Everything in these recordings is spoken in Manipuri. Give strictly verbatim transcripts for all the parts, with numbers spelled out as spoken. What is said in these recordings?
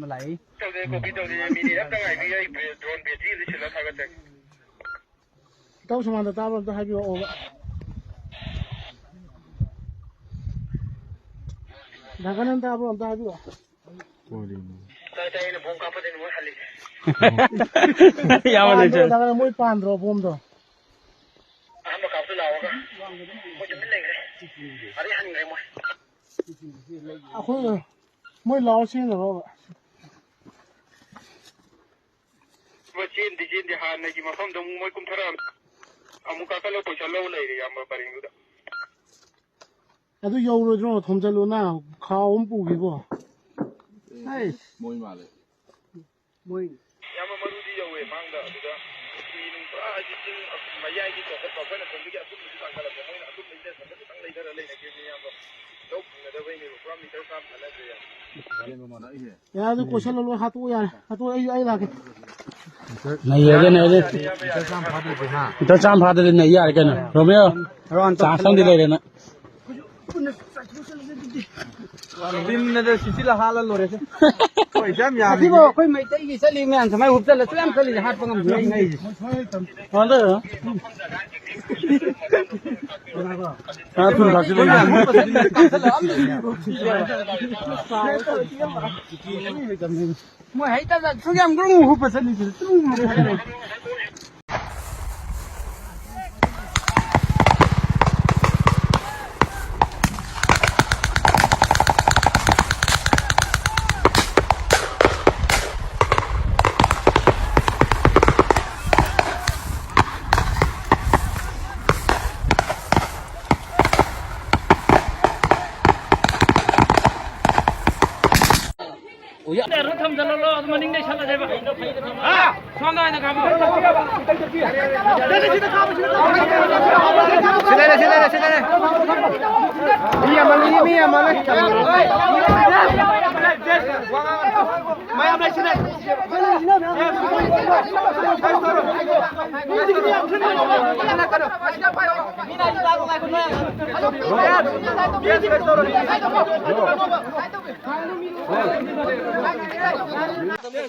ꯂꯥꯛꯏ꯫ ꯇꯧꯗꯦ, ꯀꯣꯄꯤ ꯇꯧꯗꯦ, ꯃꯤꯅꯤꯠ ꯑꯝꯇ ꯉꯥꯏꯕꯤꯌꯨ, ꯑꯩ ꯕ꯭ꯔꯦ-, ꯗ꯭ꯔꯣꯟ ꯕꯦꯇ꯭ꯔꯤ ꯑꯝꯇ ꯁꯤꯜꯂ ꯊꯥꯒꯠꯆꯒꯦ꯫ ꯏꯇꯥꯎ ꯁꯨꯃꯥꯡꯗ ꯇꯥꯕ꯭ꯔꯥ ꯑꯝꯇ ꯍꯥꯏꯕꯤꯔꯛꯑꯣꯕ꯫ ꯗꯥ ꯀꯥꯅꯟ ꯇꯥꯕ꯭ꯔꯣ ꯑꯝꯇ ꯍꯥꯏꯕꯤꯔꯛꯑꯣ꯫ ꯇꯥꯏ, ꯇꯥꯏ, ꯑꯩꯅ ꯕꯣꯝ ꯀꯥꯞꯄꯗꯩꯅꯦ ꯃꯣꯏ ꯍꯜꯂꯤꯁꯦ꯫ ꯌꯥꯝ ꯄꯥꯟꯗ꯭ꯔꯣ, ꯂꯩꯖꯔꯦ꯫ ꯗꯥ ꯀꯥꯅꯟ, ꯃꯣꯏ ꯄꯥꯟꯗ꯭ꯔꯣ ꯕꯣꯝꯗꯣ? ꯑꯍꯥꯟꯕ ꯀꯥꯞꯇ ꯂꯥꯎꯔꯒ ꯃꯣꯏ ꯇꯨꯃꯤꯟ ꯂꯩꯈ꯭ꯔꯦ꯫ ꯑꯗꯩ ꯍꯟꯈ꯭ꯔꯦ ꯃꯣꯏ꯫ ꯑꯩꯈꯣꯏ, ꯃꯣꯏ ꯂꯥꯎꯔ ꯆꯦꯟꯈ꯭ꯔꯕ? ꯃꯣꯏ ꯆꯦꯟꯗꯤ ꯆꯦꯟꯗꯤ, ꯍꯥꯟꯅꯒꯤ ꯃꯐꯝꯗ ꯑꯃꯨꯛ ꯃꯣꯏ ꯀꯨꯝꯊꯔꯛꯑꯝ-, ꯑꯃꯨꯛ ꯀꯥꯈꯠꯂ ꯄꯣꯏꯁꯜꯂ ꯂꯩꯔꯦ, ꯏꯌꯥꯝꯕ, ꯄꯔꯦꯡꯗꯨꯗ꯫ ꯑꯗꯨ ꯌꯧꯔꯣꯏꯗ꯭ꯔꯣ? ꯊꯣꯝꯖꯜꯂꯨꯅ, ꯈꯥꯎ ꯑꯃ ꯄꯨꯈꯤꯕꯣ꯫ ꯃꯣꯏ ꯃꯥꯜꯂꯦ꯫ ꯃꯣꯏ ꯏꯌꯥꯝꯕ, ꯃꯔꯨꯗꯤ ꯌꯧꯋꯦ ꯃꯥꯡꯗ, ꯑꯗꯨꯗ ꯀꯨꯏ ꯅꯨꯡ ꯄꯨꯔꯥ ꯍꯥꯏꯗꯤ ꯆꯤꯡ ꯃꯌꯥꯏꯒꯤ ꯆꯥꯎꯈꯠꯄ, ꯑꯩꯈꯣꯏꯅ ꯁꯣꯝꯗꯒꯤ ꯑꯀꯨꯝꯕꯁꯨ ꯇꯥꯡꯈꯠꯂꯛꯄ, ꯃꯣꯏꯅ ꯑꯀꯨꯝꯕꯩꯗ ꯁꯣꯝꯗ ꯈꯤꯇꯪ ꯂꯩꯊꯔ ꯂꯩꯅꯈꯤꯕꯅꯦ, ꯏꯌꯥꯝꯕ꯫ ꯂꯧ ꯐꯪꯅꯗꯕꯩꯅꯦꯕ, ꯄꯨꯔꯥ ꯃꯤꯇꯔ ꯆꯥꯝ ꯐꯥꯅꯗ꯭ꯔꯦ, ꯏꯌꯥꯝꯕ꯫ ꯌꯥꯔꯦ, ꯑꯗꯨ ꯀꯣꯏꯁꯜꯂꯣ, ꯂꯣꯏ ꯍꯥꯠꯇꯣꯛꯑꯣ, ꯌꯥꯔꯦ, ꯍꯥꯠꯇꯣꯛꯑꯣ, ꯑꯩ, ꯑꯩ ꯂꯥꯛꯀꯦ꯫ ꯅꯩꯔꯒꯦ, ꯅꯩꯔꯒꯦ꯫ ꯃꯤꯇꯔ ꯆꯥꯝ ꯐꯥꯗ꯭ꯔꯗꯤ ꯅꯩ ꯌꯥꯔꯦ ꯀꯩꯅꯣ, ꯔꯣꯃꯤꯌꯣ꯫ ꯆꯥꯟꯁ ꯑꯃꯗꯤ ꯂꯩꯔꯦ ꯅꯪ꯫ ꯇꯤꯝꯅꯗ ꯁꯤꯁꯤꯂ ꯍꯥꯠꯂ ꯂꯣꯏꯔꯦꯁꯦ꯫ ꯍꯣꯏ, ꯌꯥꯝ ꯌꯥꯝꯃꯤ꯫ ꯑꯁꯤꯕꯨ ꯑꯩꯈꯣꯏ ꯃꯩꯇꯩꯒꯤ ꯆꯠꯂꯤ ꯃꯌꯥꯝ ꯁꯨꯃꯥꯏꯅ ꯍꯨꯞꯆꯜꯂ ꯁꯨꯛꯌꯥꯝ ꯆꯠꯂꯤꯁꯦ ꯍꯥꯠꯄ ꯉꯝꯗꯦ ꯉꯛꯏꯁꯦ꯫ ꯀꯃꯥꯏꯅ ꯇꯧꯔꯤꯅꯣ? ꯑꯥ, ꯊꯨꯅ ꯀꯥꯞꯁꯤꯜꯂꯣ꯫ ꯑꯩꯈꯣꯏ ꯃꯌꯥꯝ ꯍꯨꯞꯄ ꯆꯠꯂꯤ꯫ ꯃꯣꯏ ꯍꯩꯇꯕ ꯁꯨꯛꯌꯥꯝ ꯒ꯭ꯔꯨꯝ ꯍꯨꯞꯄ ꯆꯠꯂꯤꯁꯦ꯫ ꯎꯌꯥ꯫ ꯊꯝꯖꯜꯂꯣ, ꯑꯗꯨ ꯃꯅꯤꯡꯗ ꯏꯁꯜꯂꯁꯦꯕ꯫ ꯍꯥ? ꯁꯣꯝꯗ ꯑꯣꯏꯅ ꯀꯥꯞꯄꯣ꯫ ꯁꯤꯗ ꯂꯩꯔꯦ, ꯁꯤꯗ ꯂꯩꯔꯦ, ꯁꯤꯗ ꯂꯩꯔꯦ꯫ ꯃꯤ ꯑꯃꯅꯤ, ꯃꯤ ꯑꯃꯅꯤ꯫ ꯃꯌꯥꯝ ꯂꯩꯁꯤꯜꯂꯦ꯫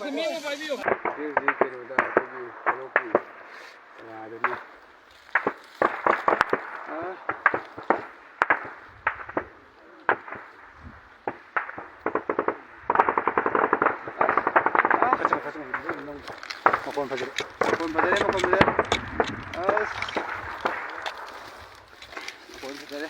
ꯍꯧꯖꯤꯛ ꯍꯧꯖꯤꯛ ꯀꯩꯅꯣꯗ ꯑꯩꯈꯣꯏꯒꯤ ꯀꯩꯅꯣꯒꯤ ꯀꯅꯥꯗꯅꯤ? ꯑ, ꯃꯈꯣꯟ ꯐꯖꯔꯦ, ꯃꯈꯣꯟ ꯐꯖꯔꯦ꯫ ꯑꯁ, ꯃꯈꯣꯟ ꯐꯖꯔꯦ꯫